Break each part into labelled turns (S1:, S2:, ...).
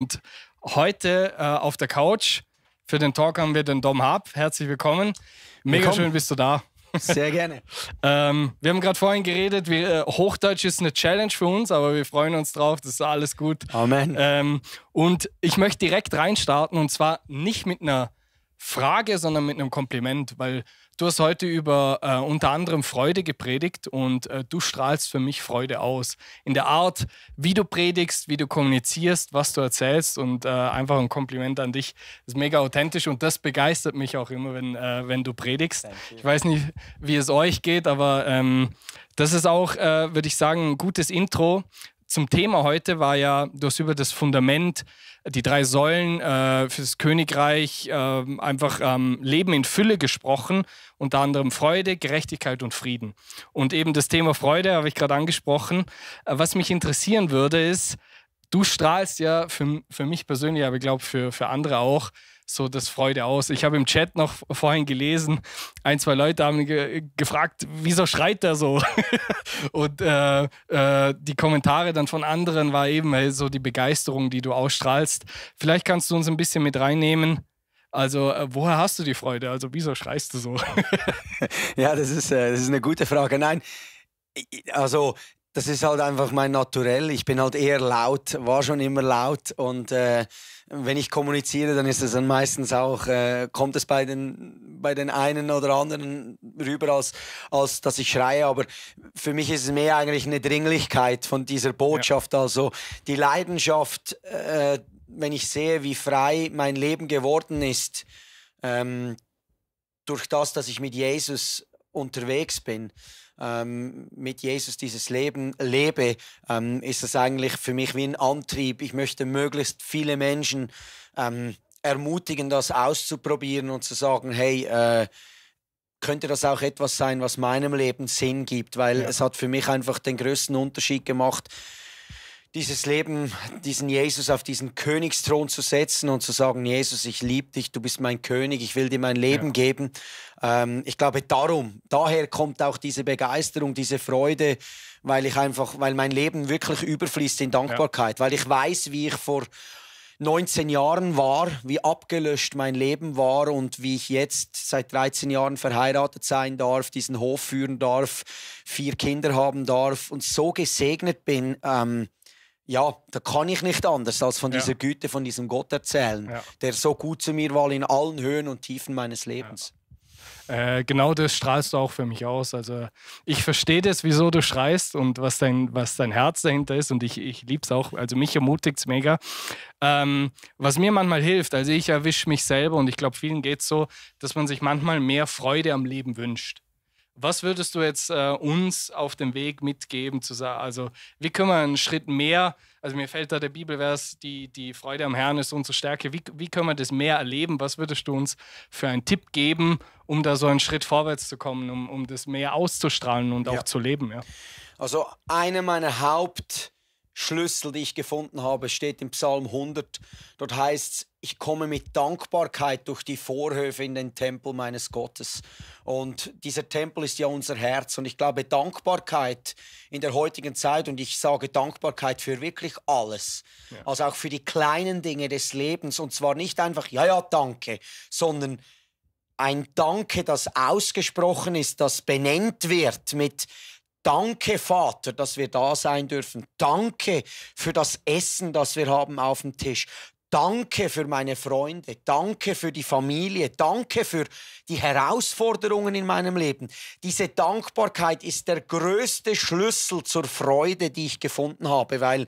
S1: Und heute auf der Couch für den Talk haben wir den Dom Haab. Herzlich willkommen. Mega schön bist du da.
S2: Sehr gerne.
S1: Wir haben gerade vorhin geredet, Hochdeutsch ist eine Challenge für uns, aber wir freuen uns drauf, das ist alles gut.
S2: Amen.
S1: Und ich möchte direkt reinstarten und zwar nicht mit einer Frage, sondern mit einem Kompliment, weil du hast heute über unter anderem Freude gepredigt und du strahlst für mich Freude aus. In der Art, wie du predigst, wie du kommunizierst, was du erzählst und einfach ein Kompliment an dich. Das ist mega authentisch und das begeistert mich auch immer, wenn du predigst. Ich weiß nicht, wie es euch geht, aber das ist auch, würde ich sagen, ein gutes Intro. Zum Thema heute war ja, du hast über das Fundament, die 3 Säulen für das Königreich, einfach Leben in Fülle gesprochen, unter anderem Freude, Gerechtigkeit und Frieden. Und eben das Thema Freude habe ich gerade angesprochen. Was mich interessieren würde ist, du strahlst ja für mich persönlich, aber ich glaube für andere auch, so das Freude aus. Ich habe im Chat noch vorhin gelesen, 1, 2 Leute haben gefragt, wieso schreit der so? Und die Kommentare dann von anderen war eben so die Begeisterung, die du ausstrahlst. Vielleicht kannst du uns ein bisschen mit reinnehmen. Also, woher hast du die Freude? Also, wieso schreist du so?
S2: Ja, das ist eine gute Frage. Nein, also das ist halt einfach mein Naturell. Ich bin halt eher laut, war schon immer laut und wenn ich kommuniziere, dann ist es dann meistens auch, kommt es bei den einen oder anderen rüber, als dass ich schreie. Aber für mich ist es mehr eigentlich eine Dringlichkeit von dieser Botschaft. Ja. Also die Leidenschaft, wenn ich sehe, wie frei mein Leben geworden ist, durch das, dass ich mit Jesus unterwegs bin, mit Jesus dieses Leben lebe, ist es eigentlich für mich wie ein Antrieb. Ich möchte möglichst viele Menschen ermutigen, das auszuprobieren und zu sagen, hey, könnte das auch etwas sein, was meinem Leben Sinn gibt, weil es hat für mich einfach den größten Unterschied gemacht, dieses Leben, diesen Jesus auf diesen Königsthron zu setzen und zu sagen, Jesus, ich liebe dich, du bist mein König, ich will dir mein Leben geben. Ich glaube, daher kommt auch diese Begeisterung, diese Freude, weil mein Leben wirklich überfließt in Dankbarkeit, weil ich weiß, wie ich vor 19 Jahren war, wie abgelöscht mein Leben war und wie ich jetzt seit 13 Jahren verheiratet sein darf, diesen Hof führen darf, 4 Kinder haben darf und so gesegnet bin. Ja, da kann ich nicht anders als von dieser Güte, von diesem Gott erzählen, der so gut zu mir war in allen Höhen und Tiefen meines Lebens.
S1: Genau das strahlst du auch für mich aus. Also ich verstehe das, wieso du schreist und was dein Herz dahinter ist und ich liebe es auch. Also mich ermutigt es mega. Was mir manchmal hilft, also ich erwische mich selber und ich glaube, vielen geht es so, dass man sich manchmal mehr Freude am Leben wünscht. Was würdest du jetzt uns auf dem Weg mitgeben, zu sagen, also wie können wir einen Schritt mehr, also mir fällt da der Bibelvers, die Freude am Herrn ist unsere Stärke, wie können wir das mehr erleben? Was würdest du uns für einen Tipp geben, um da so einen Schritt vorwärts zu kommen, um das mehr auszustrahlen und auch zu leben? Ja.
S2: Also eine meiner Hauptschlüssel, die ich gefunden habe, steht im Psalm 100. Dort heißt es, ich komme mit Dankbarkeit durch die Vorhöfe in den Tempel meines Gottes. Und dieser Tempel ist ja unser Herz. Und ich glaube, Dankbarkeit in der heutigen Zeit, und ich sage Dankbarkeit für wirklich alles, also auch für die kleinen Dinge des Lebens. Und zwar nicht einfach, ja, danke, sondern ein Danke, das ausgesprochen ist, das benennt wird mit Danke, Vater, dass wir da sein dürfen. Danke für das Essen, das wir haben auf dem Tisch. Danke für meine Freunde, danke für die Familie, danke für die Herausforderungen in meinem Leben. Diese Dankbarkeit ist der größte Schlüssel zur Freude, die ich gefunden habe, weil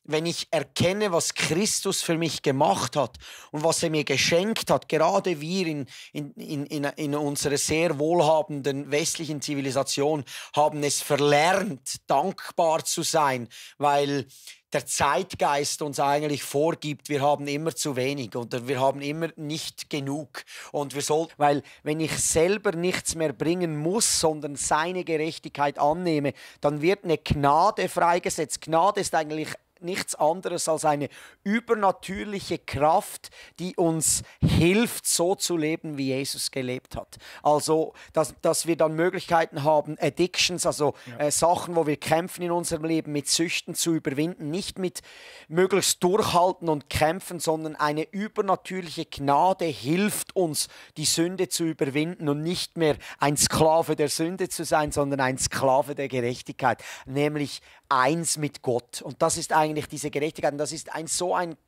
S2: wenn ich erkenne, was Christus für mich gemacht hat und was er mir geschenkt hat, gerade wir in unserer sehr wohlhabenden westlichen Zivilisation haben es verlernt, dankbar zu sein, weil der Zeitgeist uns eigentlich vorgibt, wir haben immer zu wenig oder wir haben immer nicht genug. Und weil wenn ich selber nichts mehr bringen muss, sondern seine Gerechtigkeit annehme, dann wird eine Gnade freigesetzt. Gnade ist eigentlich nichts anderes als eine übernatürliche Kraft, die uns hilft, so zu leben, wie Jesus gelebt hat. Also, dass wir dann Möglichkeiten haben, Addictions, also Sachen, wo wir kämpfen in unserem Leben, mit Süchten zu überwinden, nicht mit möglichst durchhalten und kämpfen, sondern eine übernatürliche Gnade hilft uns, die Sünde zu überwinden und nicht mehr ein Sklave der Sünde zu sein, sondern ein Sklave der Gerechtigkeit, nämlich eins mit Gott. Und das ist eigentlich diese Gerechtigkeit. Und das ist ein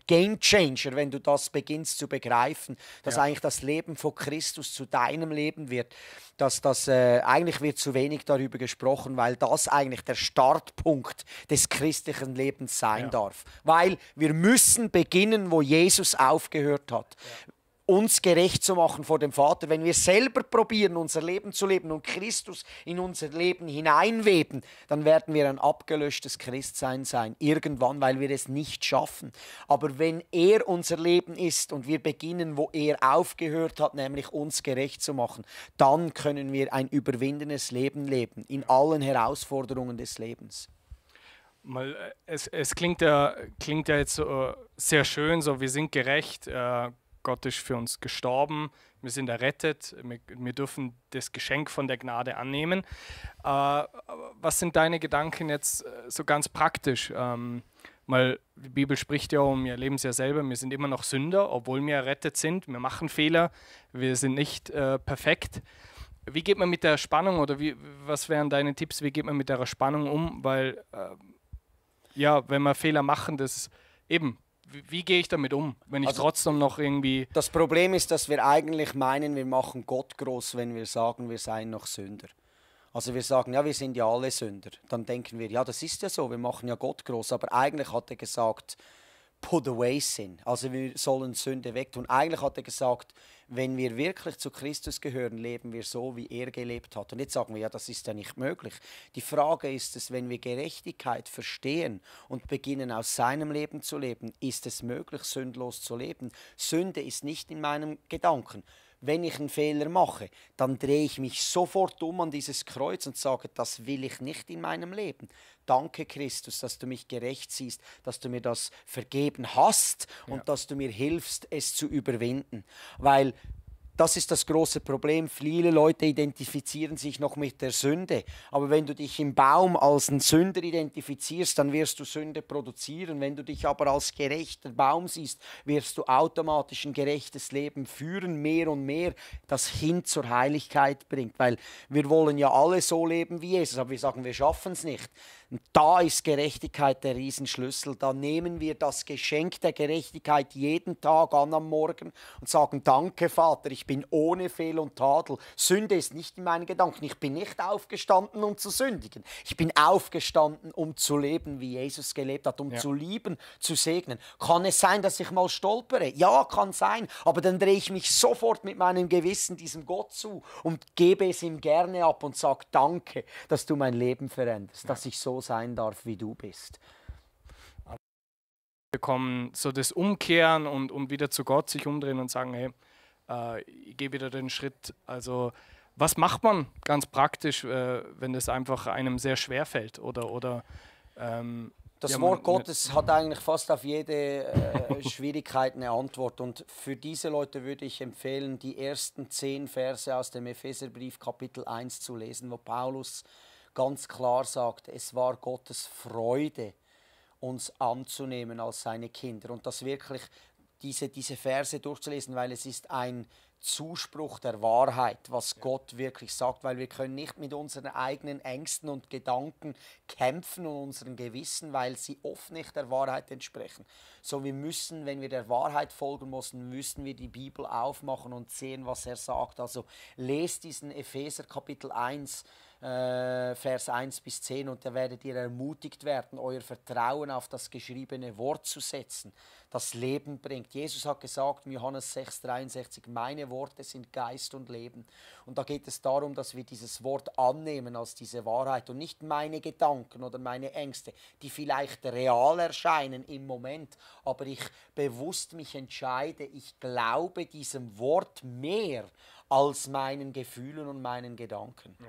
S2: Game Changer, wenn du das beginnst zu begreifen, dass eigentlich das Leben von Christus zu deinem Leben wird. Eigentlich wird zu wenig darüber gesprochen, weil das eigentlich der Startpunkt des christlichen Lebens sein darf. Weil wir müssen beginnen, wo Jesus aufgehört hat. Uns gerecht zu machen vor dem Vater. Wenn wir selber probieren, unser Leben zu leben und Christus in unser Leben hineinweben, dann werden wir ein abgelöschtes Christsein sein. Irgendwann, weil wir es nicht schaffen. Aber wenn er unser Leben ist und wir beginnen, wo er aufgehört hat, nämlich uns gerecht zu machen, dann können wir ein überwindendes Leben leben, in allen Herausforderungen des Lebens.
S1: Es klingt ja jetzt so, sehr schön, so wir sind gerecht, Gott ist für uns gestorben, wir sind errettet, wir dürfen das Geschenk von der Gnade annehmen. Was sind deine Gedanken jetzt so ganz praktisch? Weil die Bibel spricht ja, und wir erleben es ja selber, wir sind immer noch Sünder, obwohl wir errettet sind. Wir machen Fehler, wir sind nicht perfekt. Wie geht man mit der Spannung oder was wären deine Tipps, wie geht man mit der Spannung um? Weil, wenn wir Fehler machen, das eben... Wie gehe ich damit um, wenn ich trotzdem noch irgendwie...
S2: Das Problem ist, dass wir eigentlich meinen, wir machen Gott groß, wenn wir sagen, wir seien noch Sünder. Also wir sagen, ja, wir sind ja alle Sünder. Dann denken wir, ja, das ist ja so, wir machen ja Gott groß. Aber eigentlich hat er gesagt, put away sin. Also wir sollen Sünde wegtun. Eigentlich hat er gesagt, wenn wir wirklich zu Christus gehören, leben wir so, wie er gelebt hat. Und jetzt sagen wir, ja, das ist ja nicht möglich. Die Frage ist es, wenn wir Gerechtigkeit verstehen und beginnen, aus seinem Leben zu leben, ist es möglich, sündlos zu leben? Sünde ist nicht in meinem Gedanken. Wenn ich einen Fehler mache, dann drehe ich mich sofort um an dieses Kreuz und sage, das will ich nicht in meinem Leben. Danke, Christus, dass du mich gerecht siehst, dass du mir das vergeben hast und dass du mir hilfst, es zu überwinden. Weil das ist das große Problem. Viele Leute identifizieren sich noch mit der Sünde. Aber wenn du dich im Baum als ein Sünder identifizierst, dann wirst du Sünde produzieren. Wenn du dich aber als gerechter Baum siehst, wirst du automatisch ein gerechtes Leben führen, mehr und mehr, das hin zur Heiligkeit bringt. Weil wir wollen ja alle so leben wie Jesus, aber wir sagen, wir schaffen es nicht. Und da ist Gerechtigkeit der Riesenschlüssel. Da nehmen wir das Geschenk der Gerechtigkeit jeden Tag an am Morgen und sagen, danke Vater, ich bin ohne Fehl und Tadel. Sünde ist nicht in meinen Gedanken. Ich bin nicht aufgestanden, um zu sündigen. Ich bin aufgestanden, um zu leben, wie Jesus gelebt hat, um zu lieben, zu segnen. Kann es sein, dass ich mal stolpere? Ja, kann sein. Aber dann drehe ich mich sofort mit meinem Gewissen diesem Gott zu und gebe es ihm gerne ab und sage, danke, dass du mein Leben veränderst, dass ich so sein darf, wie du bist.
S1: Wir kommen so das Umkehren und wieder zu Gott sich umdrehen und sagen, hey, ich gehe wieder den Schritt. Also was macht man ganz praktisch, wenn das einfach einem sehr schwer fällt?
S2: Das Wort Gottes hat eigentlich fast auf jede Schwierigkeit eine Antwort. Und für diese Leute würde ich empfehlen, die ersten 10 Verse aus dem Epheserbrief Kapitel 1 zu lesen, wo Paulus ganz klar sagt, es war Gottes Freude, uns anzunehmen als seine Kinder. Und das wirklich, diese Verse durchzulesen, weil es ist ein Zuspruch der Wahrheit, was Gott wirklich sagt, weil wir können nicht mit unseren eigenen Ängsten und Gedanken kämpfen und unseren Gewissen, weil sie oft nicht der Wahrheit entsprechen. So, wir müssen, wenn wir der Wahrheit folgen müssen wir die Bibel aufmachen und sehen, was er sagt. Also lest diesen Epheser Kapitel 1, Vers 1 bis 10 und da werdet ihr ermutigt werden, euer Vertrauen auf das geschriebene Wort zu setzen, das Leben bringt. Jesus hat gesagt in Johannes 6,63, meine Worte sind Geist und Leben. Und da geht es darum, dass wir dieses Wort annehmen als diese Wahrheit und nicht meine Gedanken oder meine Ängste, die vielleicht real erscheinen im Moment, aber ich bewusst mich entscheide, ich glaube diesem Wort mehr als meinen Gefühlen und meinen Gedanken.
S1: Ja.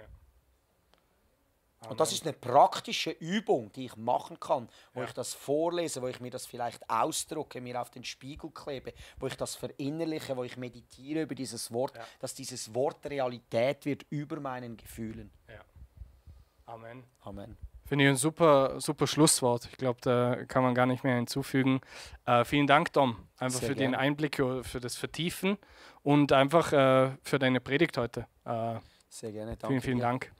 S2: Und das ist eine praktische Übung, die ich machen kann, wo ich das vorlese, wo ich mir das vielleicht ausdrucke, mir auf den Spiegel klebe, wo ich das verinnerliche, wo ich meditiere über dieses Wort, dass dieses Wort Realität wird über meinen Gefühlen.
S1: Ja. Amen.
S2: Amen.
S1: Finde ich ein super, super Schlusswort. Ich glaube, da kann man gar nicht mehr hinzufügen. Vielen Dank, Dom, einfach
S2: Sehr
S1: für
S2: gerne.
S1: den Einblick, für das Vertiefen und einfach für deine Predigt heute.
S2: Sehr gerne, danke
S1: Vielen
S2: dir.
S1: Dank.